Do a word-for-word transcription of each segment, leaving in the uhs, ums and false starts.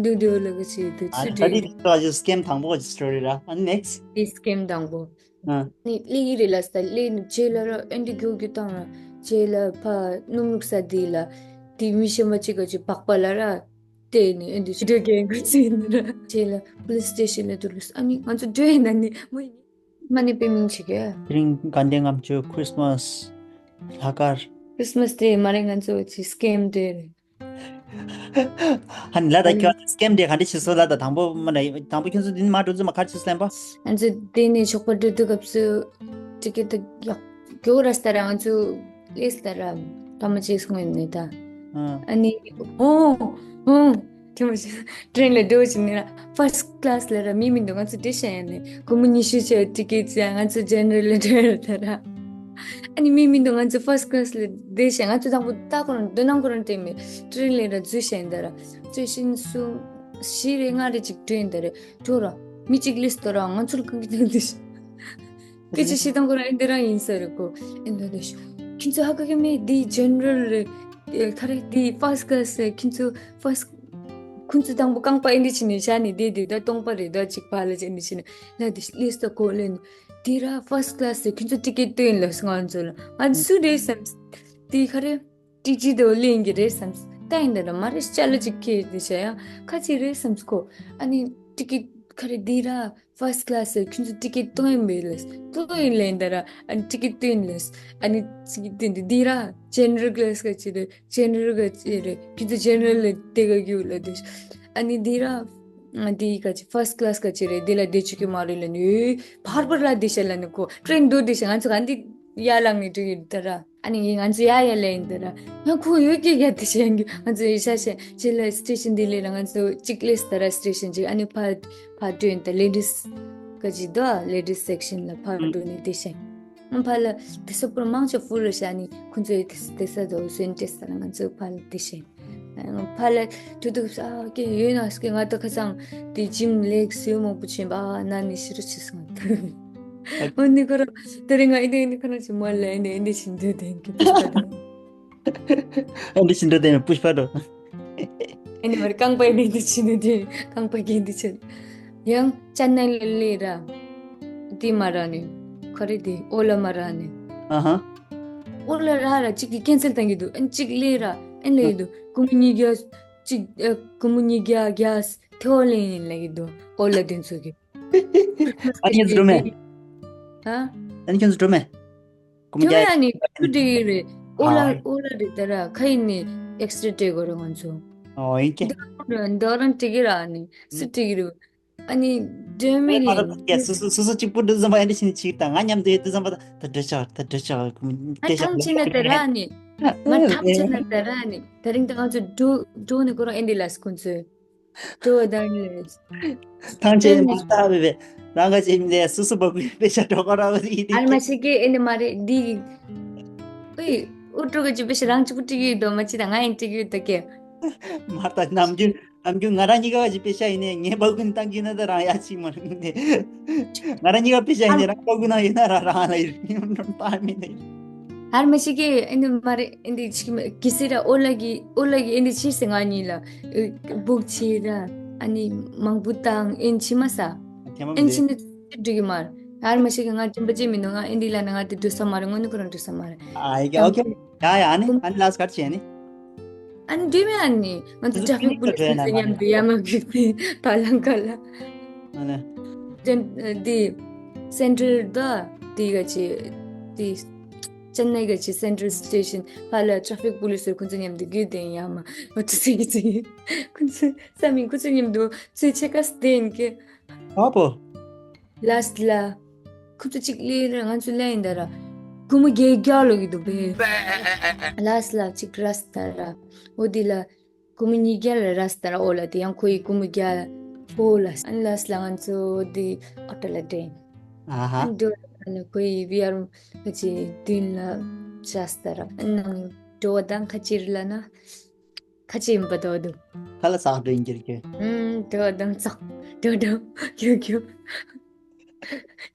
འདུག་འདུག་ལ་གི་ཆེ་དུ་ཨ་ཚུ་ད་དེ་དྲན་དེ་ཚོ་ཨ་ཅེ་སི་ཀེམ་དང་པོ་གི་སི་ཊོ་རི་ར། ཨ་ནེག་སི་ཊི། དེ་སི་ཀེམ་དང་པོ། ཨ་ནི་ལི་ཡི་རེ་ལ་སྟ་ལི་ནི་ཇེ་ལ་ར་ཨན་དི་གུ་གུ་དང་ར་ཇེ་ལ་ཕ་ནུབ་ནུབ་ས་དི་ལ་དི་མི་ཤེས་མ་ཅིག་ག་ཅིག་བག་པ་ལ་ར་དེ་ནི་ཨན་དི་ཤི་འདྲ་གན་ག་ཅིག་ནི་ར་ཇེ་ལ་པོ་ལི་སི་སི་ཊེ་ཤན་ལ་དུ་ལུས། ཨ་ནི་ང་ཚོ་འདྲ་ཡིན་ན་ནི་མོ་ཡིན་མ་ནི་པེ་མིང་ཆི་གེ། དེ་རིང་དགའ་ལྡན་ལྔ་མཆོད། ཁྲིས་མས། ལྷག་དཀར། ཁྲིས་མས་དེ་མ་རེད། ང་ཚོ་ཅི་སི་ཀེམ་དེ་རེད། ཧན་ལ་ད་ཁྱོད་སི་ཀེམ་དེ་ག་འདྲ་བྱེད་སོ་ལ། ད་དང་པོ་མ་ན་དང་པོ་ཁྱོད་ཚོ་འདི་ནི་མ་འགྲོ་ཚོ་མ་ཁར་ཆུ་སླེམ་པ། ང་ཚོ་དེ་ནས་ཆོག་པ་འགྲོ་དུས་སྐབས་སུ་ཊི་ཀེ་ཊི་ཡག་གྱོ་ར་སྟ་ར་ང་ཚོ་ལེས་ལྟ་ར་ད་མ་ཅེས་སྔོན་ནས་ད། ཨ་ནི་ཨོ་ཨོ་དེ་མ་ཤེས་ཏྲེན་ལ་འགྲོ་བཞིན་ནི་ར་ཕར་སི་ཀ་ལ་སི་ལ་ར་མི་མི་འདུག་ང་ཚོ་དེ་བཤད་ཡ་ནི་སྒོར་མོ་ཉི་ཤུ་བྱས་ཊི་ཀེ་ཊི་བྱས་ང་ཚོ་ཇེ་ནེ་རལ་ལ་འགྲོ་ཡ་ར་ད་ར། ཨ་ནི་མི་མི་འདུག་ང་ཚོ་ཕར་སི་ཀ་ལ་སི་ལ་བསྡད་བཞིན་ང་ཚོ་དང་པོ་ལྟ་ཁོ་རང་སྡོད་སྣང་ཁོ་རང་སྟེང་མེད་ཏྲེན་ལས་ར་འཛུལ་བཞིན་ད་ར་སི་ཊེ་ཤན་གསུམ་བཞི་རེ་ལྔ་རེ་ཅིག་སྒྲོན་ད་རེ་འགྲོ་ར་མི་གཅིག་ལིས་ཏོ་ར་ང་ཚོར་གང་གི་དོན་དུ་ཤི་སྐད་ཆ་བཤད་སྟངས་ཁོ་རང་ཨེ་འདི་རང་ཡིན་ས་རེད་གོ་ཨེ་འདི་འདི་ཤི་ཁྱིམ་ཚོ་ཧ་གོ་གི་མེད་འདི་ཇེ་ནེ་རལ་རེད་ག་རེ་འདི་ཕར་སི་ཀ་ལ་སི་ཁྱིམ་ཚོ་ཕར་སི་ཁོང་ཚོ་དང་པོ་རྐང་པ་ཨེ་འདི་བྱས་ནས་བཞག་ནས་བསྡད་དེ་ད་སྟོང་པ་རེད་ད་ཅིག་བར་ལ་ཅིག་ཨེ་འདི་བྱས་ནས་ལ་འདི་ལིས་ཏོ་གོ་ལེན། དེ་ར་ཕར་སི་ཀ་ལ་སི་ཁྱོད་ཚོ་ཊི་ཀེ་ཊི་སྟོན་ལ་སོང་ང་ཚོ་ལ་ང་ཚོ་སུ་རེད་བསམ། དེ་ག་རེ་ཊི་ཇི་དོ་ལེན་གི་རེད་བསམ། ད་ཡིན་ད་ར་མ་རེད་ཅ་ལ་ཅིག་ཁེ་དེ་བྱ་ཡང་ཁ་ཅིག་རེད་བསམ་ཁོ། ཨ་ནི་ཊི་ཀེ་ཊི་ག་རེ་དེ་ར་ཕར་སི་ཀ་ལ་སི་ཁྱོད་ཚོ་ཊི་ཀེ་ཊི་སྟོན་མེད་ལ་སྟོན་ལེན་ད་ར་ཨ་ནི་ཊི་ཀེ་ཊི་སྟོན་ལ་ཨ་ནི་ཊི་ཀེ་ཊི་སྟོན་དེ་དེ་ར་ཇེ་ནེ་རལ་ཀ་ལ་སི་ག་ཅིག་རེད། ཇེ་ནེ་རལ་ག་ཅི་རེད། ཁྱོད་ཚོ་ཇེ་ནེ་རལ་ལ་དེ་ག་རྒྱུགས་ལ་དེ། ཨ་ནི་དེ་ར། དེ་ག་ཅི་ཕར་སི་ཀ་ལ་སི་ག་ཅི་རེད། དེ་ལ་བསྡད་བཅུག་གི་མ་རེད་ལ་ནི། ཕར་ཕར་ལ་དེ་ཤ་ལ་ནི་ཁོ་ཏྲེན་འདུག་དེ་ཤ་ང་ཚོ་ག་འདི་ཡར་ལངས་ནས་འགྲོ་གི་ད་ར། ཨ་ནི་ང་ཚོ་ཡར་ཡར་ལ་ཡིན་ད་ར། ང་ཁོ་ཡོད་ཀྱི་ཡ་དེ་ཤ་ཡིན་གི་ང་ཚོ་ཡི་ཤ་ཤ་ཅི་ལ་སི་ཊེ་ཤན་དེ་ལས་ལ་ང་ཚོ་གཅིག་ལས་ད་ར་སི་ཊེ་ཤན་གཅིག་ཨ་ནི་ཕར་ཕར་འགྲོ་ཡིན་ད་ལེ་ཌིས་ག་ཅི་དོ་ལེ་ཌིས་སེག་ཤན་ལ་ཕར་འགྲོ་ནས་དེ་ཤ་ཡིན། ཕར་ལ་དེ་ས་པུར་མང་ཆེ་ཧྥུལ་རེད་ཤག་ཨ་ནི་ཁོང་ཚོའི་དེ་ས་དེ་ས་དེ་སོན་ཏེ་ས་ལ་ང་ཚོ་ཕར་ལ་དེ་ཤེས། ཕར་ལ་དུ་དུ་ས་ཀེ་ཡོད་ན་སྐད་ང་ད་ཁ་སང་དེ་ཇིམ་ལེག་སུའི་མང་པོ་ཕྱིན་པ་ན་ནི་ཤི་རུ་ཆི་སོང་། འོ་ནི་ཁོ་རང་དེ་རིང་ང་ཨེ་འདི་ཨེ་འདི་ཁོ་རང་ཆི་མོ་ལ་ཨེ་འདི་ཨེ་འདི་ཕྱིན་དུ་དེ་ཀེ་པུས་པ་དེ། ཨེ་འདི་ཕྱིན་དུ་དེ་པུས་པ་དོ། ཨེ་ནི་མར་རྐང་པ་ཨེ་འདི་ཨེ་འདི་ཕྱིན་དུ་དེ་རྐང་པ་ཀེ་ཨེ་འདི་ཕྱིན། ཡང་ཅན་ནའི་ལ་ལས་ར། དེ་མ་ར་ནི། ཁ་རེ་དེ་ཨོ་ལ་མ་ར་ནི། ཨ་ཧ། ཨོ་ལ་ར་ར་གཅིག་གིས་ཀེན་སེལ་བཏང་གི་འདུག་ཨན་གཅིག་ལས་ར་ཨན་ལས་ཀྱི་འདུག་སྒོར་མོ་ཉིས་བརྒྱ་གཅིག་ཨ་སྒོར་མོ་ཉིས་བརྒྱ་བརྒྱ་ཐེ་བོ་ལེན་ཡིན་ལས་ཀྱི་འདུག་ཨོ་ལ་དེ་ཚོ་གི་ཨ་ཉི་ཟི་འགྲོ་མེད། ཧ། ཨ་ཉི་ཁྱོད་ཚོ་འགྲོ་མེད། སྒོར་མོ་ཁྱོད་བརྒྱ། ཡ་ནི་ཁྱོད་འགྲིག་གི་རེད། ཨོ་ལ་ཨ་ཨོ་ལ་རེད་ད་ར་ཁ་ཡིན་ནི་ཨེག་སི་རེ་སྤྲད་དགོས་རེད་ང་ཚོ། ཨོ་ཡིན་ཀྱེ། འདི་རང་འགྲིག་གི་ར་ནི་སུ་འགྲིག་གི་རེད། ཨ་ནི་སྒྲོན་མེ་ཨེ་མ་རེད། རེད་ཀྱེ་སུ་སུ་སུ་སུ་གཅིག་པུ་འདི་ཙམ་པ་ཨེ་འདྲ་ཞིག་ནི་ཅིག་དང་ང་མཉམ་དུ་ཡོད་དུས་ཙམ་པ་ད་འདྲ་ཆགས་ད་འདྲ་ཆགས་ཨ་སྐད་ཆ་ཐང་ཆེ་ན་ད་ར་ནི་མ་ཐང་ཆེ་ན་ད་ར་ནི་ད་རིང་ད་ང་ཚོ་འགྲོ་འགྲོ་ནི་ཁོ་རང་ཨེ་འདི་ལ་སྐུ་མཚོན། འགྲོ་བ་དང་ནི། ཐང་ཆེན་མ་ལྟ་བས་བས། རང་ག་ཅིག་ནས་སུ་སུ་བ་གུའི་དཔེ་ཆ་འགྲོ་ག་ར་བ་ཡིན་ཨ་ནི་མ་ཤེས་ཀི་ཨེ་ནི་མ་རེད་འདི། ཨེ། ཨུ་ཀྲུ་ག་ཅིག་དཔེ་ཆ་རང་གཅིག་པུ་བྲིས་ཀྱི་ཡོད་དོ་མ་ཅི་དང་ང་ཡང་བྲིས་ཀྱི་ཡོད་ད་ཀེ། མ་ལྟ་ནམ་རྒྱུན་ནམ་རྒྱུན་ང་རང་གཉིས་ཀ་ག་ཅིག་དཔེ་ཆ་ཡིན་ནས་ངའི་བ་གུ་ནས་བཏང་གི་ཡིན་ན་ད་རང་ཡ་ཅིག་མ་རེད་ནས། ང་རང་གཉིས་ཀ་དཔེ་ཆ་ཡིན་ནས་རང་བ་གུ་ན་ཡོད་ན་ར་རང་ལ་ཡིན་ད་མིན་ནས། ཨར་མ་ཤི་ཀེ་ཨེ་འདི་མ་རེད་ཨེ་འདི་ཆི་མ་གི་སི་ར་ཨོ་ལ་གི་ཨོ་ལ་གི་ཨེ་འདི་ཆི་སེ་ང་གཉིས་ལ་སྦུག་ཆི་ར་ཨ་ནི་མང་པོ་དང་ཨེ་ཆི་མ་ས་ཨེ་ཆི་ནི་འགྲིག་གི་མ་རེད། ཨར་མ་ཤི་ཀེ་ང་དྲན་པ་ཅི་མི་འདུག་ང་ཨེ་འདི་ལ་ན་ང་དེ་འགྲོ་ས་མ་རེད་དངོས་གནས་ཁོ་རང་འགྲོ་ས་མ་རེད། ཨ་ཡ་ཨོ་ཁེ་ཡ་ཡ་ཨ་ནི་ཨ་ནི་ལ་སི་ཀར་ཆི་ཨ་ནི། ཨ་ནི་འདྲེ་མེད་ཨ་ནི་ང་ཚོ་ཊ་ཕིག་པུ་ལི་སི་ཚོ་མཉམ་དུ་ཡར་མར་བརྒྱུགས་ཏེ་བ་ལང་ཀ་ལ། ཨ་ནི། དེ་དེ་སེན་ཊར་ད་དེ་ག་ཅི་དེ་ཅེན་ནའི་ག་ཅི་སེན་ཊྲལ་སི་ཊེ་ཤན་ཕར་ལ་ཊ་ཕིག་པུ་ལི་སི་ཁོང་ཚོ་མཉམ་དུ་བརྒྱུད་དེ་ཡར་མར་ང་ཚོ་ཚིག་ཚིག་ཁོང་ཚོ་ས་མིང་ཁོང་ཚོ་མཉམ་དུ་ཚོས་ཆེ་ཀ་སྟེན་གི་ཨ་པོ། ལ་སི་ལ། ཁོ་ཚོ་གཅིག་ལས་ར་ང་ཚོ་ལས་ཡིན་ད་ར། སྒོར་མོ་བརྒྱད་བརྒྱ་ལོ་གི་འདུག་པས། ལ་སི་ལ་གཅིག་ར་སི་ད་ར། འོ་དེ་ལ། སྒོར་མོ་ཉིས་བརྒྱ་ལ་ར་སི་ད་ར་འོ་ལ་དེ་ཡང་ཁོ་ཡི་སྒོར་མོ་བརྒྱ་པོ་ལ་སི། ཨ་ནི་ལ་སི་ལ་ང་ཚོ་དེ་ཨོ་ཊོ་ལ་འདྲེན། ཨ་ཧ། ཨ་ནི་འགྲོ་ཨ་ནི་ཁོ་ཡི་བི་ཨར་ཁ་ཅིག་མདུན་ལ་བཞག་སི་ད་ར། ཨ་ནི་ནང་འགྲོ་བ་དང་ཁ་ཅིག་ལ་ན། ཁ་ཆེ་ཡིན་པ་དོ་དུ། ཁ་ལ་ཟག་འདྲེན་གྱིར་གྱི། ཨུམ་དོ་དམ་ཙག་དོ་དོ་གྱོ་གྱོ།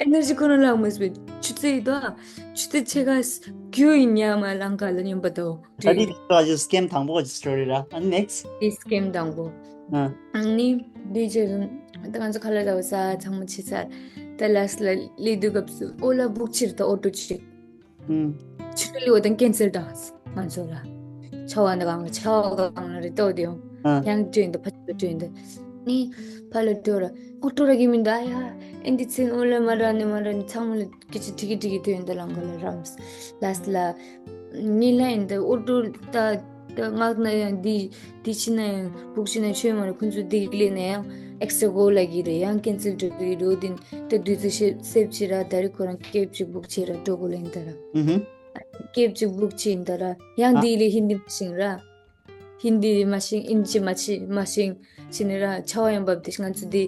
ཨེ་ནར་ཇི་ཁོ་ན་ལ་མོས་པའི་ཆུ་ཚོད་དོ། ཆུ་ཚོད་ཆེ་ག་གྱོ་ཡིན་ཉ་མ་ལང་ཀ་ལ་ཉོན་པ་དོ། ད་དེ་དེ་ཚོ་ཨ་ཇི་སི་ཀེམ་དང་པོ་གི་སི་ཊོ་རི་ར། ཨ་ནེག་སི་ཊི། དེ་སི་ཀེམ་དང་པོ། ཨ། ནི་དེ་རྗེས་ད་ང་ཚོ་ཁ་ལག་འདྲ་བོ་ཟ་ཚང་མ་བྱས་ཚར། ད་ལ་སི་ལ་སླེབས་དུས་སྐབས་སུ་ཨོ་ལ་བུག་བྱས་རེད། ད་ཨོ་ཊོ་ཅིག་ཨུམ། ཆུ་ལི་ལི་འོ་དང་ཀན་སེལ་བཏང་། ང་ཚོ་ལ་ཆར་པ་འདི་གང་ལ་ཆར་པ་གང་ལ་རེད། ལྟོས་དེ་ཡང་ཨ། ཡང་བྲོས་འདུག་ཕ་ཆུ་བྲོས་འདུག་ནི་ཕ་ལ་འགྲོ་ར་ཨོ་ཊོ་ར་གི་མི་འདུག་ཨ་ཡ། ཨེ་འདི་ཚེ་ཨོ་ལ་མ་ར་ནི་མ་ར་ནི་ཚང་མ་ལ་སྐད་ཆ་དྲི་གི་དྲི་གི་ཐོན་འདུག་ལམ་ཁ་ལ་རམ། ལ་སི་ལ་ནི་ལ་ཡིན་འདུག་ཨོ་ཊོ་ད་ད་ངག་ན་ཡང་འདི་འདི་ཕྱི་ན་ཡང་བུག་ཕྱི་ན་ཆོས་མ་ར་ཁོང་ཚོ་འདི་ལས་ན་ཡང་ཨེག་སི་ཊ་ར་གོ་ལ་གི་རེད། ཡང་ཀན་སེལ་འགྲོ་གི་རེད། འོ་དེ་ད་དུས་ཚོད་ཤེ་སེབ་བྱེད་ར་ད་རེ་ཁོ་རང་ཀེབ་ཅིག་བུག་བྱེད་ར་འགྲོ་དགོས་ལ་ཡིན་ད་ར། ཨུ་ཧུམ། ཀེབ་ཅིག་བུག་བྱས་ཡིན་ད་ར། ཡང་ཨ། འདི་ལས་ཧིན་དི་མ་ཤེས་ར། ཧིན་དི་མ་ཤེས། ཨིན་ཇི་མ་ཤེས། མ་ཤེས་ཕྱིན་ནས་ར་ཆར་པ་ཡང་བབས་ཏེ། ང་ཚོ་འདི་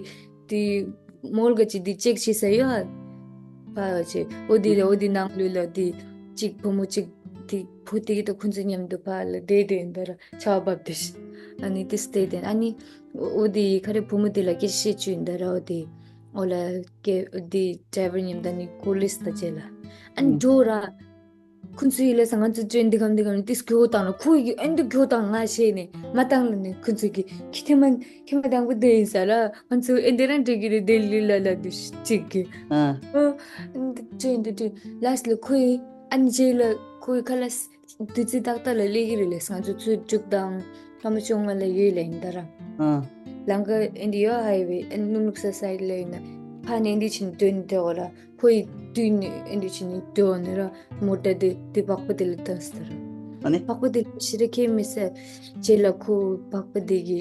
འདི་མོལ་ག་ཅིག་འདི་ཅེག་བྱེད་ས་ཡོད་ཨ། ཕ་ཅེ་འོ་འདི་ལ་འོ་འདི་ནང་ལོགས་ལ་འདི་གཅིག་བུ་མོ་གཅིག་འདི་བུ་དེ་གི་ད་ཁོང་ཚོ་མཉམ་དུ་ཕ་ལ་བསྡད་དེ་ཡིན་ད་ར་ཆར་པ་བབས་ཏེ། ཨ་ནི་དེ་སྟེ་དེ་ཨ་ནི་འོ་འདི་ག་རེ་བུ་མོ་དེ་ལ་སྐད་ཆ་བཤད་བཅུག་ཡིན་ད་ར། འོ་དེ་འོ་ལ་སྐད་འདི་ཌ་རའི་ཝར་མཉམ་དུ་ནི་ཀོ་ལིས་ད་ཅེ་ལ་ཨ་ནི་ཨུམ། འགྲོ་ར། ཁོང་ཚོ་ཡིན་ལ་ས་ང་ཚོ་ཏྲེན་འདི་གམ་འདི་གམ་ཏིས་གྱོ་བཏང་ལ་ཁོ་ཡི་ཨེ་འདི་གྱོ་བཏང་ང་ཤེས་ནས་མ་བཏང་ལ་ནི་ཁོང་ཚོ་གི་ཁི་ཐེ་མ་ཁི་མ་དང་པོ་དེ་ཡིན་ས་ལ་ང་ཚོ་ཨེ་འདི་རང་འགྲིག་གི་རེད། དེ་ལི་ལ་ལ་དུ་གཅིག་གི་ཨ། ཨོ་ཏྲེན་འདི་ཏྲེན་ལ་སི་ལ་ཁོ་ཡི་ཨ་ནི་རྗེས་ལ་ཁོ་ཡི་ཁ་ལ་སི་དུས་ཚོད་ཏག་ཏག་ལ་སླེབས་ཀྱི་རེད་ལ་ང་ཚོ་ཚོད་དྲུག་དང་ལྷ་མོ་བཅོ་ལྔ་ལ་ཡོད་ལ་ཡིན་ད་ར། ཨ། ལང་ཀ་ཨེ་འདི་ཡོད་ཧའི་ཝེ་ཨེ་ནུ་ནུག་ས་སའི་ལ་ཡིན་ན་ཕ་ནས་ཨེ་འདི་ཕྱིན་དོན་དེ་འོ་ལ། ཁོ་ཡི་དུས་ནི་ཨེ་འདི་ཕྱི་ནི་དོ་ནི་ར་མོ་ཊ་དེ་དེ་བག་པ་དེ་ལ་ལྟ་སྟེ་ར། ཨ་ནི། བག་པ་དེ་ལ་ཤི་ར་ཁེ་མི་ས་རྗེས་ལ་ཁོ་བག་པ་དེ་གི་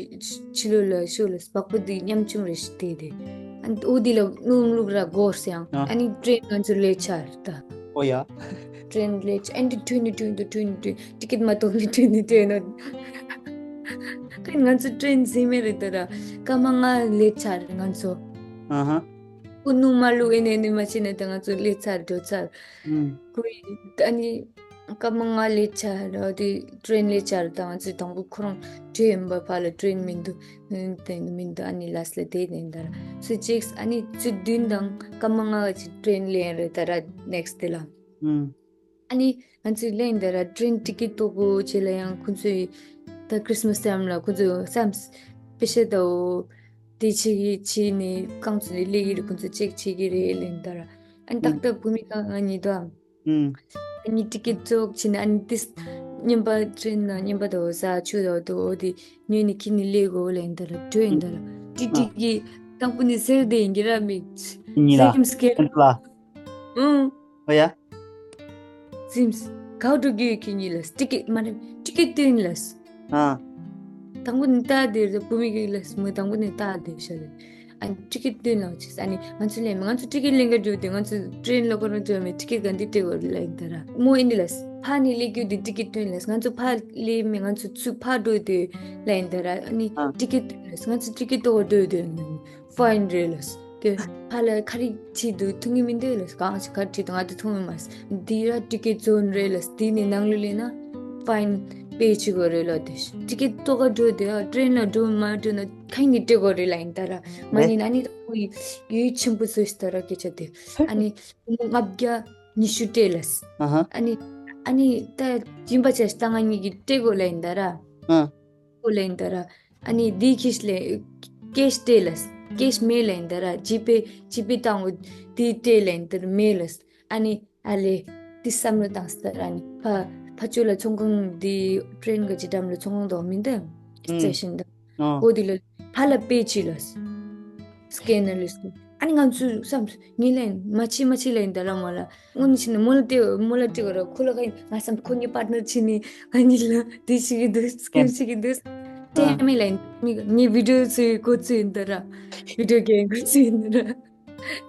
ཕྱི་ལོ་ལ་ཤོ་ལ་བག་པ་དེ་ཉམ་ཆུང་རེ་ཞིག་དེ་དེ་ཨ་ནི་འོ་དེ་ལ་སྣུམ་བླུགས་ར་སྒོར་སེ་ཡང་ཨ། ཨ་ནི་ཏྲེན་ང་ཚོ་ལས་ཆར་ད། ཨོ་ཡ། ཏྲེན་ལས་ཆར་ཨེ་འདི་ཐུན་ནི་ཐུན་དུ་ཐུན་ནི་ཐུན་ཊི་ཀེ་ཊི་མ་གཏོགས་ནི་ཐུན་ནི་ཐུན་ནོ། ཁ་ང་ཚོ་ཏྲེན་ཟིན་མེད་རེད་ད་ར་སྐར་མ་ལྔ་ལས་ཆར་ང་ཚོ། ཨ་ཧ། ཁོ་ནུ་མ་ལུ་ཨེ་ནེ་ནེ་མ་ཆེ་ནེ་ད་ང་ཚོ་ལས་ཚར་འགྲོ་ཚར། ཨུམ། ཁོ་ཡི་ཨ་ནི་སྐར་མ་ལྔ་ལས་ཆར་ར་དེ་ཏྲེན་ལས་ཆར་ད་ང་ཚོ་དང་པོ་ཁོ་རང་བྲོས་ཡིན་པ་ཕ་ལ་ཏྲེན་མི་འདུག་ཨུམ། དེ་མི་འདུག་ཨ་ནི་ལ་སི་ལ་དེ་ནེ་ད་ར་ཚོད་ཅིག་ཨ་ནི་ཚོད་བདུན་དང་སྐར་མ་ལྔ་ཅིག་ཏྲེན་ལས་རེད་ད་ར་ནེག་སི་ཊི་དེ་ལ། ཨུམ། ཨ་ནི་ང་ཚོའི་ལན་འདི་ར་ཏྲེན་ཊི་ཀེ་ཊི་གཏོང་དགོས་བྱས་ལ་ཡང་ཁོང་ཚོའི་ད་ཁྲི་སི་མ་སི་ཊའིམ་ལ་ཁོང་ཚོས་བསམ་པེ་ཤ་དའོ་དེ་བྱེད་ཀྱི་བྱས་ནས་རྐང་ཚོ་ནས་སླེབས་ཀྱི་རེད། ཁོང་ཚོ་ཅེག་བྱེད་ཀྱི་རེད་ལན་ད་ར་ཨ་ནི་ཏག་ཏག་བུ་མི་གང་ང་གཉིས་དོ་ཨ་ཨུམ། ཨ་ནི་ཊི་ཀེ་ཊི་རྫོགས་བྱས་ནས་ཨ་ནི་ཏིས་རྔན་པ་ཏྲེན་ན་རྔན་པ་དའོ་ཟ་ཆུ་དའོ་དོ་འོ་དེ་ཉོས་ནས་ཁྱེར་ནས་སླེབས་དགོས་ལན་ད་ར་འགྲོ་ཡིན་ད་ར་ཏི་ཏི་གི་དང་པོ་ནས་ཟེར་བསྡད་ཡིན་གྱི་ར་མི་གཉིས་ལ་ཟེར་ཁྱིམ་སྐད་ལ་ཨུང་། ཨོ་ཡ། ཟིམས། གའུ་ཀྲུ་གི་ཁྱི་གཉིས་ལ་ཊི་ཀེ་མ་རེད་ཊི་ཀེ་ཏོན་ལ། ཨ། དང་པོ་ནི་ཏ་དེ་རེད་བུ་མི་གི་ལ་མི་དང་པོ་ནི་ཏ་དེ་ཤ་རེད། ཨ་ནི་ཊི་ཀེ་ཏོན་ལ་ཅིག་ཨ་ནི་ང་ཚོ་ལས་མི་ང་ཚོ་ཊི་ཀེ་ལེན་ག་འགྲོ་དེ་ང་ཚོ་ཏྲེན་ལ་ཁོ་རང་འགྲོ་མི་ཊི་ཀེ་ག་འདི་སྤྲད་དགོས་ལ་ཡིན་ད་ར་མོ་ཨིན་དི་ལ་ཕ་ནི་ལས་རྒྱུ་དེ་ཊི་ཀེ་ཏོན་ལ་ང་ཚོ་ཕ་ལས་མི་ང་ཚོ་ཚུ་ཕ་འགྲོ་དེ་ལ་ཡིན་ད་ར་ཨ་ནི་ཨ། ཊི་ཀེ་ཏོན་ལ་ང་ཚོ་ཊི་ཀེ་ཏོ་འགྲོ་དེ་ལ་ཡིན། ཕའིན་རེད་ལ། ཀྱེ། ཕ་ལ་ཁ་རིག་ཆེད་དུ་ཐུང་ངེ་མི་འདུག་ལ་གང་ཞིག་ཁ་ཁྲིད་དུ་ང་དུ་ཐུང་ངེ་མ་སི་འདི་ར་ཊི་ཀེ་ཊི་ཛོན་རེད་ལ་འདི་ནི་ནང་ལུ་ལེན་ན་ཕའིན་པེ་ཆི་གོ་རེད་ལ་དེ་ཊི་ཀེ་ཊི་ཏོ་ག་འགྲོ་དེ་ཨ་ཏྲེན་ལ་འགྲོ་མ་འགྲོ་ན་ཁ་ནི་སྤྲད་གོ་རེད་ལ་ཡིན་ད་ར་མ་ནི་ན་ནི་ད་ཁོ་ཡི་ཡུལ་ཆེན་པོ་ཚོ་ཞིག་ད་ར་སྐད་ཆ་དེ་ཨ་ནི་ལྔ་བརྒྱ་ཉི་ཤུ་སྤྲད་ལ་ཨ་ཧ། ཨ་ནི་ཨ་ནི་ད་ཡིན་པ་ཆ་ཞིག་ད་ང་གཉིས་ཀྱི་སྤྲད་གོ་ལ་ཡིན་ད་ར་ཨ། ཨོ་ལེན་ད་ར། ཨ་ནི་འདི་ཁེཤ་ལེ། ཁེཤ་སྤྲད་ལ། ཁེཤ་མེད་ལེན་ད་ར། ཇི་པེ་ཇི་པེ་བཏང་འོ་འདི་སྤྲད་ལེན་ད་ར་མེད་ལ། ཨ་ནི་ཨ་ལེ། འདི་བསམ་བློ་བཏང་ས་ད་ར་ཨ་ནི་ཕ་ཕ་ཆོས་ལ་ཚོང་ཁང་འདི་ཏྲེན་ག་ཇི་འགྲམ་ལ་ཚོང་ཁང་དོ་མིན་ད། ཨུམ། སི་ཊེ་ཤན་ད། ཨོ། འོ་འདི་ལ་ཕ་ལ་པེ་ཅི་ལ། སི་ཀེ་ནར་ལ་སི། ཨ་ནི་ང་ཚོས་བསམ་ངས་ལེན་མ་ཕྱི་མ་ཕྱི་ལེན་ད་ར་མོ་ལ། སྔོན་ཕྱི་ནས་མོ་ལ་སྟེར་མོ་ལ་སྟེར་གོ་ར་ཁོ་ལ་ཁ་ཡིན་ང་བསམ་ཁོ་གཉིས་པར་ཊི་ནར་ཕྱི་ནས་ང་གཉིས་ལ་དེ་ཞིག་གི་འདུག་སི་ཀེམ་ཞིག་གི་འདུག་ཨ། ལྟད་མོ་ལེན་མི་ངའི་བི་ཌི་ཡོ་བཟོས་གོ་ཚོད་ཡིན་ད་ར། བི་ཌི་ཡོ་གེམ་གོ་ཚོད་ཡིན་ད་ར།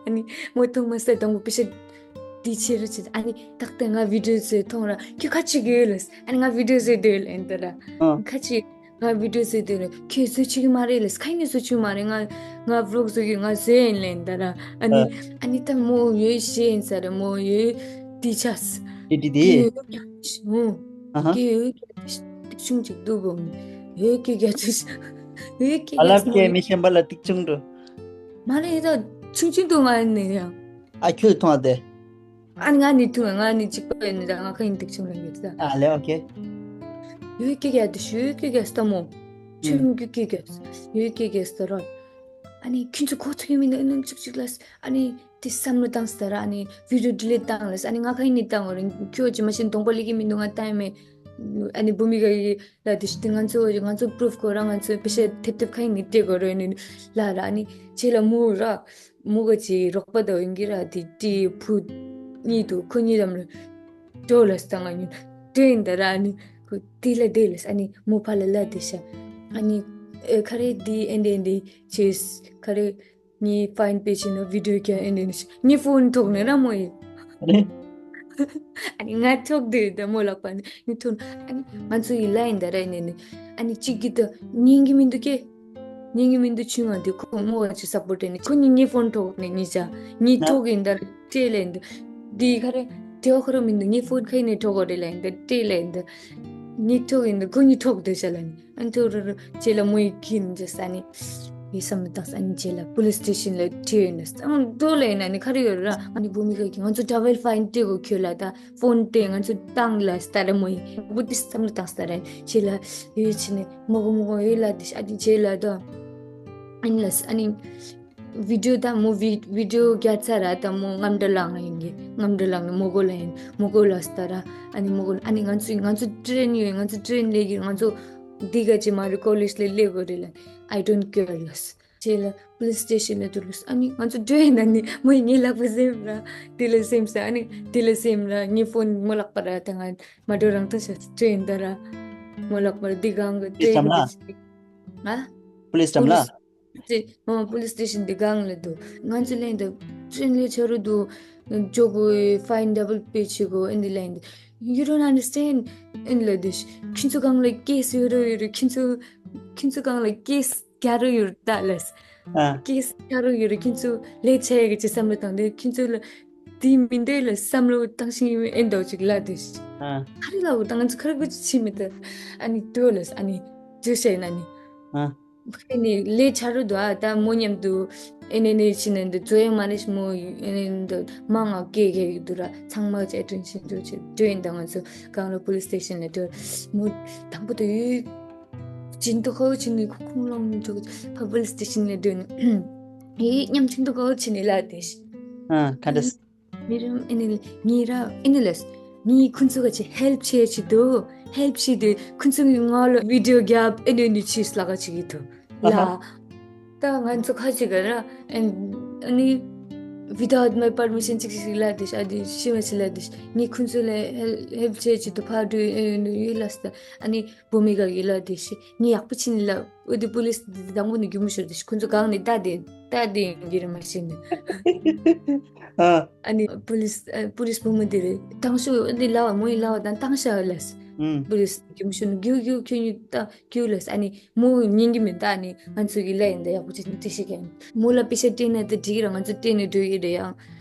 ཨ་ནི་མོ་ཐོག་མ་ས་དང་པོ་པེ་ཤ་དེ་ཆེ་རུ་ཆེ་ཨ་ནི་ཏག་ཏག་ང་བི་ཌི་ཡོ་བཟོས་མཐོང་ར་ཁྱོད་ཁ་ཅིག་ཡོད་ལ་ཨ་ནི་ང་བི་ཌི་ཡོ་བཟོས་སྡོད་ལ་ཡིན་ད་ར། ཨ། ཁ་ཅིག་ང་བི་ཌི་ཡོ་བཟོས་དུས་ནས་ཁྱོད་བཟོ་ཆོག་གི་མ་རེད་ལས་ཁ་ནས་བཟོ་ཆོག་མ་རེད། ང་ང་བི་ལོག་བཟོ་གི་ང་བཟོས་ཡིན་ལན་ད་ར་ཨ་ནི་ཨ་ཨ་ནི་ད་མོ་ཡོད་ཤེས་ཡིན་ས་རེད་མོ་ཡོད་དེ་ཆ་སི་ཨེ་ཌི་དེ་ཁྱོད་ཡོད་ཀྱང་ཧུང་ཨ་ཧ་ཁྱོད་ཡོད་ཀྱང་ཏིག་ཆུང་ཅིག་འདུག་གོ་ཡོད་ཀྱི་རྒྱ་ཆུ་ཡོད་ཀྱི་ཨ་རྒྱ་ལབ་ཆུ་ཀྱེ་མི་ཤེས་པ་ལ་ཏིག་ཆུང་འགྲོ་མ་རེད་ད་ཆུང་ཆུང་འདུག་ང་ནས་ཡང་། ཨ་ཁྱོད་མཐོང་ཨ་དེ། ཨ་ནི་ང་ནི་མཐོང་ང་ནི་གཅིག་པ་ཡིན་ནི་ད་ང་ཁ་ཡིན་ཏིག་ཆུང་རང་གི་ད། ཨ་ལེ་ཨོ་ཁེ། ཡོད་ཀྱི་རྒྱ་དུ་ཞུ་ཡོད་ཀྱི་རྒྱ་སྟ་མོ། ཁྱོད་རང་གི་སྐད་རྒྱག་ཡོད་སྐད་རྒྱག་ཟེར་རོ། ཨ་ནི་ཁྱོད་ཚོ་གོ་ཐུབ་ཡོད་མིན་ན་ཨ་ནི་ཅིག་ཅིག་ལ། ཨ་ནི་དེ་བསམ་བློ་བཏང་ཟེར་ར། ཨ་ནི་བི་ཌིའོ་ཌི་ལིཊ་བཏང་ལ། ཨ་ནི་ང་ཁ་ཡིན་ནི་བཏང་བ་རེད། ཁྱོད་ཀྱི་མ་ཤེས་གདོང་པ་ལེགས་ཀྱི་མི་འདུག་ང་བཏང་མེད། ཨ་ནི་བུ་མི་ག་ཡི་ལ་དེ་ཤི་དེ་ང་ཚོ་ང་ཚོ་པུ་རུབ་གོ་ར། ང་ཚོ་པེ་ཤ་ཐེབས་ཐེབས་ཁ་ཡིན་ནི་སྤྲད་གོ་ར། ཨ་ནི་ལ་ར། ཨ་ནི་ཆེ་ལ་མོ་ར། མོ་ག་ཅི་རོགས་པ་དང་ཡིན་གྱི་ར། དེ་ཏི་བུ་གཉིས་འདུག་ཁོ་གཉིས་ལམ་ལ། ཏོ་ལ་སྟ་ང་ཉུ་ཏོ་ཡིན་ད་ར། ཨ་ནི་ཁོ་ཏི་ལ་དེ་ལ་ཨ་ནི་མོ་ཕ་ལ་ལ་དེ་ཤ། ཨ་ནི་ཨེ་ཁ་རེ་དེ་ཨེན་དེ་ཨེན་དེ་ཅེས་ཁ་རེ་ངའི་ཕ་ཡིན་པེ་ཆི་ནོ་བི་ཌིའོ་ཀྱ་ཨེན་དེ་ནི་ཤ། ངའི་ཕོན་ཐོག་ནས་ར་མོ་ཡི། ཨ་ནི་ང་ཐོག་དེ་ད་མོ་ལག་པ་ནི་ངའི་ཐོག་ཨ་ནི་ང་ཚོ་ཡི་ལ་ཡིན་ད་ར་ཨེན་དེ་ནི། ཨ་ནི་གཅིག་གི་ད་ཉན་གི་མི་འདུག་གེ། ཉན་གི་མི་འདུག་ཆུང་བ་དེ་ཁོ་མོ་བ་ཅི་སབ་པོར་ཊ་ནི་ཁོ་གཉིས་ངའི་ཕོན་ཐོག་ནས་ཉི་ཅ་ཉི་ཐོག་ཡིན་ད་སྤྲེལ་ལེན་འདུག་དེ་ག་རེ་དེ་བ་ཁོ་ར་མི་འདུག་ངའི་ཕོན་ཁ་ནས་ཐོག་གོ་རེ་ལེན་འདུག་སྤྲེལ་ལེན་འདུག་ཉི་ཐོག་ཡིན་འདུག་ཁོ་གཉིས་ཐོག་དེ་ཤ་ལ་ནི། ཨ་ནི་ཐོག་རུ་རུ་ཅེ་ལ་མོ་ཡི་གིན་ཇེ་ས་ནི་ཡི་བསམ་མི་བཏང་ས་ནི་ཅེ་ལ་པུ་ལིས་སི་ཊེ་ཤན་ལ་ཁྲིད་ཡོད་ནི་སང་དོ་ལེ་ན་ནི་ཁ་རེ་ཡོད་ར། ཨ་ནི་བུ་མི་ག་གི་ང་ཚོ་ཊ་ཝེལ་ཕ་ཡིན་སྤྲད་གོ་ཁྱོད་ལ་ད། ཕོན་དེ་ང་ཚོ་བཏང་ལ་སྟ་ར་མོ་ཡི་བུ་དེ་བསམ་བློ་བཏང་སྟ་ར་ཆེ་ལ་ཡོད་ཆེ་ནས་མོ་གོ་མོ་གོ་ཡོད་ལ་དེ་ཨ་དེ་ཆེ་ལ་དོ་ཨ་ནི་ལ་ཨ་ནི་བི་ཌིའོ་ད་མོ་བི་བི་ཌིའོ་རྒྱ་ཚ་ར་ད་མོ་རྔམ་འདྲ་ལངས་ཡིན་གི་རྔམ་འདྲ་ལངས་ནས་མོ་གོ་ལ་ཡིན་མོ་གོ་ལ་སྟ་ར་ཨ་ནི་མོ་གོ་ཨ་ནི་ང་ཚོ་ང་ཚོ་ཊེན་ཡོད་ང་ཚོ་ཊེན་ལས་གི་ང་ཚོ་འདི་ག་ཅི་མ་རེད་ཀོ་ལེཇ་ལ་ལས་གོ་རེད་ལ་I don't care ལ། རྗེས་ལ་པུ་ལིས་སི་ཊེ་ཤན་ལ་འདུག་ལུས། ཨ་ནི་ང་ཚོ་འགྲོ་ཡིན་ན་ནི་མོ་ཡིས་ངའི་ལག་པ་ཟིན་ར། དེ་ལ་ཟིན་ས་ཨ་ནི་དེ་ལ་ཟིན་ར་ངའི་ཕོན་མོ་ལག་པ་ར་ད་ང་མ་འགྲོ་རང་ཐོན་ཤ་འགྲོ་ཡིན་ད་ར། མོ་ལག་པ་ར་འདི་གང་གི་པུ་ལིས་འགྲོ་ཡིན་འགྲམ་ལ། ཨ། པུ་ལིས་འགྲམ་ལ། པུ་ལིས་སི་ཊེ་ཤན་འདི་གང་ལ་འདུག་ང་ཚོ་ལན་ད་ཊེན་ལས་ཆ་རུ་འདུག་ཇོ་གོ་ཕ་ཡིན་ཌབ་བལ་པེ་ཆི་གོ་ཨིན་འདི་ལན་འདི། You don't understand. ཨིན་ལ་འདི་ཁྱི་ཚོ་གང་ལ་ཀེས་ཡོད་རོ་ཡོད་རོ་ཁྱི་ཚོ་ཁྱི་ཚོ་གང་ལ་ཀེས་རྒྱ་རུ་ཡོད་ད་ལས། ཨ། ཀེས་རྒྱ་རུ་ཡོད་རེད་ཁྱི་ཚོ་ལས་ཆ་ཡ་གི་ཅི་བསམ་བློ་བཏང་དེ་ཁྱི་ཚོ་ལ་དེ་མི་འདོད་ལ་བསམ་བློ་བཏང་ཤིང་ཡོད་ཨེ་འདོད་ཅིག་ལ་དེ། ཨ། ཁ་རི་ལ་འུ་ད་ང་ཚོ་ཁ་རི་གུ་ཅི་ཕྱི་མི་དེ་ཨ་ནི་དོ་ལས་ཨ་ནི་དོ་ཤ་ཡིན་ཨ་ནི། ཨ། ཁ་ནི་ལས་ཆ་རུ་དོ་ཨ་ད་མོ་མཉམ་དུ་ཨེ་ནེ་ནེ་ཕྱི་ནས་འདི་ཛོ་ཡ་མ་ནེ་ཤི་མོ་ཨེ་ནེ་འདི་མང་ང་ཀེ་ཀེ་གི་དུ་ར་ཚང་མ་ཅེ་ཏྲིན་ཤིན་དུ་ཅེ་དོ་ཡིན་ད་ང་ཚོ་གང་ལ་པུ་ལིས་སི་ཊེ་ཤན་ལ་དོ་མོ་དང་པོ་དོ་ཡུ། ཅིན་ཏོ་ཁོ་ཆིན་ནི་ཁོ་ཁོང་ལོང་ནི་ཅོག་ཕ་པུ་ལིས་སི་ཊེ་ཤན་ལ་འདོན་ཡི་ཉམ་ཆིན་ཏོ་ཁོ་ཆིན་ནི་ལ་དེ་ཤི། ཨ་ཁ་འདྲ་སི། མི་རམ་ཨེ་ནི་ལ་ཉི་ར་ཨེ་ནི་ལ་སི་ཉི་ཁོང་ཚོ་ག་ཅི་ཧེལ་ཕི་ཆེ་ཆི་དོ་ཧེལ་ཕི་ཆི་དེ་ཁོང་ཚོ་ངི་ང་ལ་བི་ཌིའོ་རྒྱབ་ཨེ་ནི་ནི་ཆིས་ལ་ག་ཅི་གི་དོ་ལ། ད་ང་ཚོ་ཁ་ཅིག་ག་ར་ཨེ་ནི་without my permission ཅིག་ཅིག་ལ་དེ་ཤ་དེ་ཤི་མ་ཤི་ལ་དེ་ཤ་ཉི་ཁོང་ཚོ་ལ་ཧེལ་ཧེལ་ཕི་ཆེ་ཆི་དོ་ཕ་དུ་ཨེ་ནི་ཡི་ལ་སི་ད་ཨ་ནི། བུ་མི་ག་གི་ལ་དེ་ཤི་ངས་ཡག་པོ་ཕྱིན་ལ་འོ་དེ་པུ་ལིས་དེ་དང་པོ་ནས་རྒྱུ་མི་ཤོར་དེ་ཤི་ཁོ་ཚོ་གང་ནས་ལྟ་དེ་ལྟ་དེ་ཡིན་གྱི་རེད་མ་ཤེས་ནས། ཨ། ཨ་ནི་པུ་ལིས་ཨ་པུ་ལིས་བུ་མོ་དེ་རེད་དང་ཤོ་འོ་དེ་ལ་བ་མོ་ཡི་ལ་བ་དང་དང་ཤ་ལ་སི། ཨུམ། པུ་ལིས་རྒྱུ་མི་ཤོར་ནས་རྒྱུ་རྒྱུ་ཁྱོད་ཉིད་ལྟ་རྒྱུ་ལ་སི་ཨ་ནི་མོ་ཉན་གྱི་མེད་ད་ཨ་ནི་ང་ཚོ་གི་ལ་ཡིན་ད་ཡག་པོ་ཅིག་ནས་དེ་ཤི་གན་མོ་ལ་པེ་ཤ་སྤྲད་ན་ད་འགྲིག་གི་ར་ང་ཚོ་སྤྲད་ནས་འགྲོ་གི་རེད་ཡང་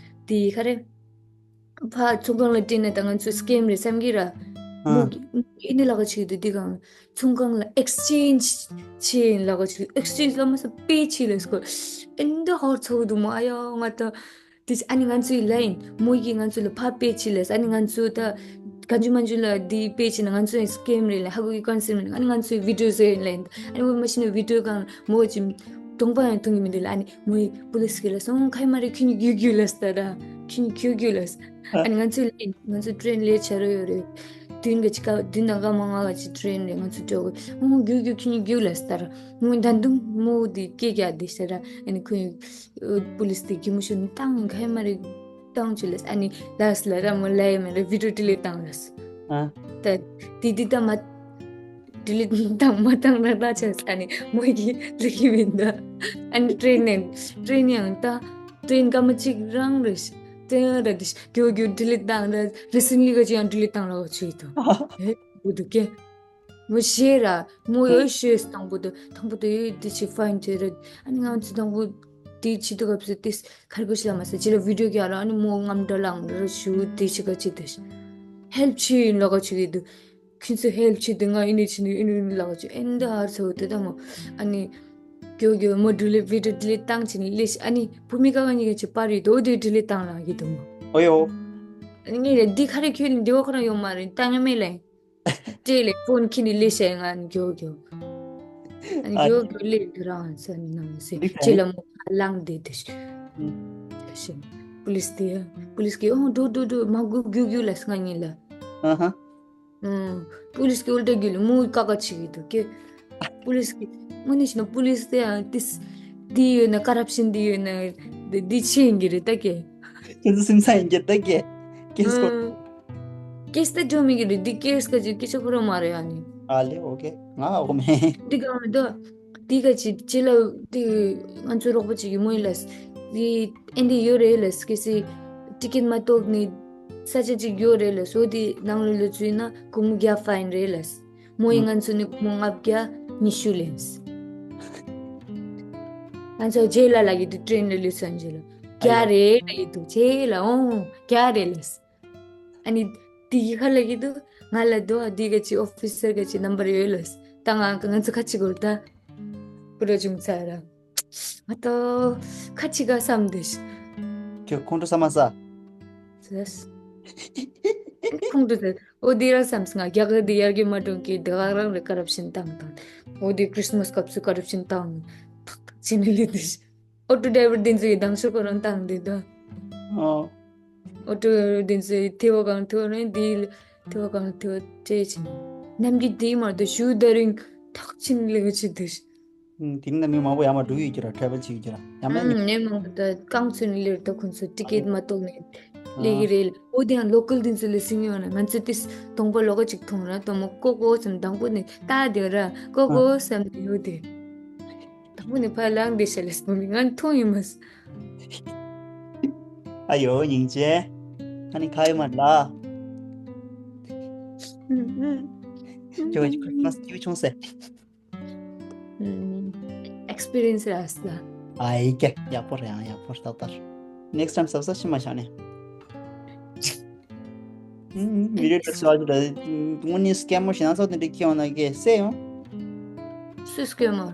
དེ་ཡི་ཁ་རེད། ཕ་ཚོང་ཁང་ལ་སྤྲད་ན་ད་ང་ཚོ་སི་ཀེམ་རེད་བསམ་གི་ར། ཨ། མོ་ཨེ་ནི་ལ་ག་ཅིག་འདུག་འདི་གང་ཚོང་ཁང་ལ་ཨེག་སི་ཅེན་ཇི་བྱེད་ཡིན་ལ་ག་ཅིག་ཨེག་སི་ཅེན་ཇི་ལ་མ་ས་པེ་ཆི་ལས་སྐོར་ཨེ་འདི་ཧོར་ཚོགས་འདུག་མོ་ཨ་ཡོ་ང་ད་དེ་ཨ་ནི་ང་ཚོའི་ལ་ཡིན་མོ་གིས་ང་ཚོ་ལ་ཕ་པེ་ཆི་ལས་ཨ་ནི་ང་ཚོ་ད་ག་འཇུ་མ་འཇུ་ལ་འདི་པེ་ཆི་ན་ང་ཚོའི་སི་ཀེམ་རེད་ལ་ཧ་གོ་གི་ཀོན་སེམ་རེད་ཨ་ནི་ང་ཚོའི་བི་ཌིའོ་བཟོ་ཡིན་ལ་ཡིན་ཨ་ནི་འོ་མ་ཤི་ན་བི་ཌིའོ་གང་མོ་ཅི་གདོང་པ་ཡང་མཐོང་གི་མི་འདུག་ལ་ཨ་ནི། མོ་ཡིས་པུ་ལིས་ཀྱི་ལ་སོང་ཁ་ཡི་མ་རེད་ཁྱོད་གཉིས་རྒྱུག་རྒྱུག་ལ་སྟ་ར། ཁྱོད་གཉིས་རྒྱུག་རྒྱུག་ལ་སྟ། ཨ་ནི་ང་ཚོའི་ལས་ང་ཚོ་ཊེན་ལས་བྱ་རོགས་ཡོད་རེད། བདུན་ག་ཅི་ཀ་བདུན་དང་སྐར་མ་ལྔ་ག་ཅི་ཊེན་རེད་ང་ཚོ་འགྲོ་གི་ཨོ་རྒྱུག་རྒྱུག་ཁྱོད་གཉིས་རྒྱུག་ལ་སྟ་ར། མོ་ད་དུང་མོ་དེ་སྐད་རྒྱག་དེ་སྟ་ར་ཨ་ནི་ཁོ་ཡིས་པུ་ལིས་དེ་གི་མོ་ཤོར་ནས་བཏང་ཁ་ཡི་མ་རེད་བཏང་བྱོས་ལ་ཨ་ནི་ལ་སི་ལ་ར་མོ་ལ་ཡི་མ་རེད་བི་ཌིའོ་ཌི་ལིཊ་བཏང་ལ་སི། ཨ། ད་དེ་དེ་ད་མ། ཌི་ལིཊ་བཏང་མ་བཏང་ན་ད་ཆ་ས་ནི་མོ་གི་ལུག་གི་མིན་ད། ཨ་ནི་ཊེན་ནས་ཊེན་ཡང་ད་ཊེན་སྐར་མ་གཅིག་རང་རེད་ཤི། ཊེན་ར་དི་ཤི་གྱོ་གྱོ་ཌི་ལིཊ་བཏང་ར་རི་སེན་ལི་ག་ཅི་ཡང་ཌི་ལིཊ་བཏང་ར་བ་ཆུ་ཡི་ཐོ། ཨེ་བུ་དུ་ཀེ། མོ་ཤེས་ར་མོ་ཡོད་ཤེས་དང་པོ་དུ་དང་པོ་དུ་ཡོད་དི་ཆི་ཕ་ཡིན་ཆེ་ར་ཨ་ནི་ང་ཚོ་དང་པོ་དི་ཆི་དུ་གབ་སུ་ཏིས་ཁར་གོ་ཤི་ལ་མ་ས་ཅི་ལ་བི་ཌིའོ་ག་ར་ཨ་ནི་མོ་ངམ་འདྲ་ལང་ར་ཤུ་དི་ཆི་ག་ཅི་དི་ཤི་ཧེལ་ཆི་ཡིན་ལ་ག་ཆི་གི་དུ། ཁྱོད་ཚོ་ཧེལ་ཆེ་དུ་ང་ཨི་ནི་ཆི་ནི་ཨི་ནི་ལ་ཆི་ཨེ་འདི་ཧར་ཚོ་དེ་ད་མོ། ཨ་ནི། གྱོ་གྱོ་མོ་ཌི་ལིཊ་བི་ཌིའོ་ཌི་ལིཊ་བཏང་ཆི་ནི་ལེ་ཤི་ཨ་ནི་བུ་མི་ཀ་ག་ཉི་ག་ཆི་པར་རི་དོ་དེ་ཌི་ལིཊ་བཏང་ལ་གི་དུ་མོ། ཨོ་ཡོ། ཨ་ནི་ངས་ལ་འདི་ཁ་རེ་ཁྱོད་ནི་འདི་བ་ཁོ་རང་ཡོང་མ་རེད་ད་ང་མེད་ལེ། ཏྲེ་ལེ་ཕོན་ཁྱི་ནི་ལེ་ཤི་ང་ནི་གྱོ་གྱོ། ཨ་ནི་ཨ་རྒྱོ་རྒྱོ་ལེ་དུ་རང་ས་ནང་སེ་ཅི་ལ་མོ་ལང་དེ་དེ་ཤི་ཤི་པུ་ལིས་དེ་པུ་ལིས་གི་ཨོ་འགྲོ་འགྲོ་འགྲོ་མ་གུ་གུ་གུ་ལ་སྔ་ཉིན་ལ། ཨ་ཧ། ཨུམ། པུ་ལིས་ཀྱི་ཨུལ་ཏ་རྒྱུད་ལ་མོ་ཀ་ཀ་བྱེད་ཀྱི་འདུག་གེ། པུ་ལིས་ཀྱི་དངོས་གནས་བྱས་ན་པུ་ལིས་དེ་ཡང་ཏིས་འདི་ཡོད་ན་ཀ་རབ་ཤན་འདི་ཡོད་ན་འདི་འདི་ཆེ་ཡིན་གྱི་རེད་ད་གེ། ཁྱེད་ཚོ་སེམས་ས་ཡིན་གྱི་ད་གེ། ཀེས་ཀོ། ཨུམ། ཀེས་ད་འགྲོ་མི་གི་རེད་འདི་ཀེས་ཀ་ཅིག་སྐད་ཆ་ཁོ་རང་མ་རེད་ཨ་ནི། ཨ་ལེ་ཨོ་ཁེ་ང་ཨོ་མེ། འདི་ག་མི་འདུག་འདི་ག་ཅིག་ཅི་ལ་འདི་ང་ཚོ་རོགས་པ་ཅིག་གི་མོ་ཡིན་ལ་འདི་ཨེ་འདི་ཡོད་རེད་ལ་སྐད་སི་ཊི་ཀེ་ཊི་མ་གཏོགས་ནི། ས་ཆ་གཅིག་ཡོད་རེད་ལ་སོ་དེ་ནང་ལོགས་ལ་ཚུད་ན་སྒོར་མོ་བརྒྱ་ཕའིན་རེད་ལ། མོ་ཡིས་ང་ཚོ་ནི་སྒོར་མོ་ལྔ་བརྒྱ་ཉི་ཤུ་ལེན། ང་ཚོ་རྗེས་ལ་ལ་གི་དུ་ཀྲེན་ལ་ལུས་སོན་རྗེས་ལ་ཨ་ཡོ། བརྒྱ་རེད་ལ་ཡི་དུ་རྗེས་ལ་ཨོ་བརྒྱ་རེད་ལ། ཨ་ནི་དེ་གི་ཁ་ལ་གི་དུ་ང་ལ་དུ་ཨ་དེ་ག་ཅི་ཨོ་ཕི་སར་ག་ཅི་ནམ་བར་ཡོད་ལ། ད་ང་ང་ཚོ་ཁ་ཅིག་གོ་ད་པུ་ར་བྱུང་ཚར་ར། ཨ་ཏོ། ཁ་ཅིག་ག་བསམ་དེ་ཤི། ཁྱོད་ཁོང་ཁྲོ་ས་མ་ས། ཟེར། ཁོང་ཁྲོ་ཟེར། ཨོ་དེ་རང་བསམ་སོང་ང་རྒྱ་གར་དེ་ཡར་རྒྱས་མ་འགྲོ་གི་དེ་ག་རང་རེ་ཀ་རབ་ཤན་བཏང་དང་། ཨོ་དེ་ཁྲིས་མས་སྐབས་སུ་ཀ་རབ་ཤན་བཏང་། ཐག་ཐག་ཆེ་ནི་ལི་དེ་ཤི། ཨོ་ཊོ་ཌ་རའི་ཝར་དེ་ཚོ་ཡི་དང་ཤོག་ཁོ་རང་བཏང་དེ་དང་། ཨོ། ཨོ་ཊོ་དེ་ཚོ་ཐེ་བ་གང་ཐེ་བ་རེད་དེ་ཐེ་བ་གང་ཐེ་བ་ཅེ་ཆེ་ནི། ནམ་གི་དེ་མ་དུ་ཞུ་ད་རིང་ཐག་ཆེ་ནི་ལི་ག་ཆེ་དེ་ཤི། ཨུམ། དེ་མིན་ན་མི་མང་པོ་ཡར་མར་འགྲོ་ཡི་ཀྱི་ར་ཊེ་རེ་ཝལ་བྱེད་ཀྱི་ར་ཡང་མིན་ནི། ཨུམ། ནས་མང་པོ་ད་རྐང་ཚོད་ནས་སླེབས་ད་ཁོང་ཚོ་ཊི་ཀེ་ཊི་མ་གཏོགས་ནས་སླེབས་ཀྱི་རེད། འོ་དེ་ཡང་ལོ་ཀལ་དེ་ཚོ་ལ་སེམས་ཡོང་ན་ང་ཚོ་དེ་གདོང་པ་ལོགས་ཀ་ཅིག་མཐོང་ར་གདོང་མོ་ཀོ་ཀོ་བསམ་དང་པོ་ནས་ལྟ་དེ་ར་ཀོ་ཀོ་བསམ་དེ་ཡོད་དེ། དང་པོ་ནས་ཕར་ལངས་དེ་ཤ་ལས་སྤུ་མི་ང་མཐོང་ཡོད་མ་སོང་། ཨ་ཡོ་སྙིང་རྗེ། ཨ་ནི་ཁ་ཡོད་མ་ལ། ཁྱོད་ཀྱི་ཁྲིས་མས་སྐྱིད་པོ་བྱུང་ཟེར། ཨེག་སི་པི་རི་ཡན་སི་ར་ས། ཨ་ཡི་ཀྱ་ཡག་པོ་རེད་ཨང་ཡག་པོ་རེད་ཏག་ཏག་ནེག་སི་ཊའིམ་གཟབ་གཟབ་ཤི་མ་བྱ་ནས། མི་རེ་ལ་སོ་ཨ་ཅི་ལ་དངོས་གནས་སི་ཀེམ་མར་ཞིག་ན་ཚོ་དེ་འདྲ་ཁྱེར་ཡོང་ན་ཀྱེ་སེ་ཡོང་། སུ་སི་ཀེམ་མར།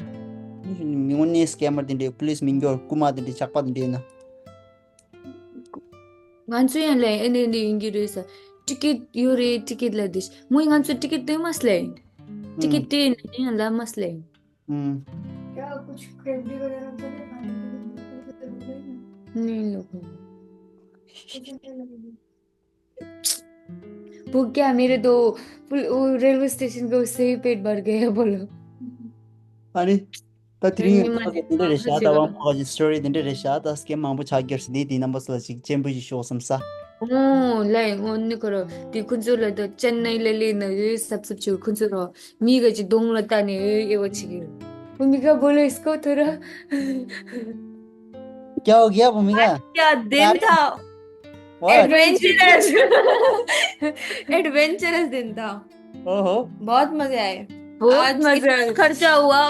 དངོས་གནས་སི་ཀེམ་མར་དེ་འདྲའི་པུ་ལིས་མི་འགྱོ་རྐུ་མ་དེ་འདྲའི་ཇག་པ་དེ་འདྲའི་ཡོད་ན། ང་ཚོ་ཡང་ལས་ཨེ་ནས་འདི་ཡིན་གྱི་རེད་ས། ཊི་ཀེ་ཊི་ཡོད་རེད་ཊི་ཀེ་ཊི་ལ་དེ་མོ་ཡིས་ང་ཚོ་ཊི་ཀེ་ཊི་སྟོན་མ་སླེ། ཊི་ཀེ་ཊི་སྟོན་ནས་ཡང་ལ་མ་སླེ། हम्म। क्या कुछ क्रेडिट वगैरह तो नहीं खाने के लिए? नहीं लोगों। वो क्या मेरे दो पुल- वो रेलवे स्टेशन का उससे ही पेट भर गया बोलो। अरे, ད་དེ་རིང་ངས་ཕ་གི་དེ་འདྲ་རེད་ཤག་ད་བང་ཕ་གི་སི་ཊོ་རི་དེ་འདྲ་རེད་ཤག་ད་སི་ཀེམ་མང་པོ་ཆགས་ཀྱི་ཡོད་རེད་ཟེར་ནས་དེ་རྣམ་པ་ཚོ་ལ་ཅིག་སྤྱན་འབུལ་ཞིག་ཤོག་བསམ་ས། ཨོ་ལའི་ངོ་ནི་ཁོ་རོ་དེ་ཁོ་ཚོ་ལ་ད་ཅན་ནའི་ལ་ལས་ན་ཡོད་སབ་སབ་ཆུ་ཁོ་ཚོ་རོ་མི་ག་ཅིག་གདོང་ལ་ལྟ་ནས་ཡོད་དབྱེ་བ་ཆེ་གི་རེད། བུ་མི་ག་བོ་ལོ་སྐོ་ཐོ་ར། क्या हो गया भूमिका? क्या दिन था। बहुत। एडवेंचरस। एडवेंचरस दिन था। ओहो। बहुत मजे आए। बहुत आज मजे आए। खर्चा हुआ।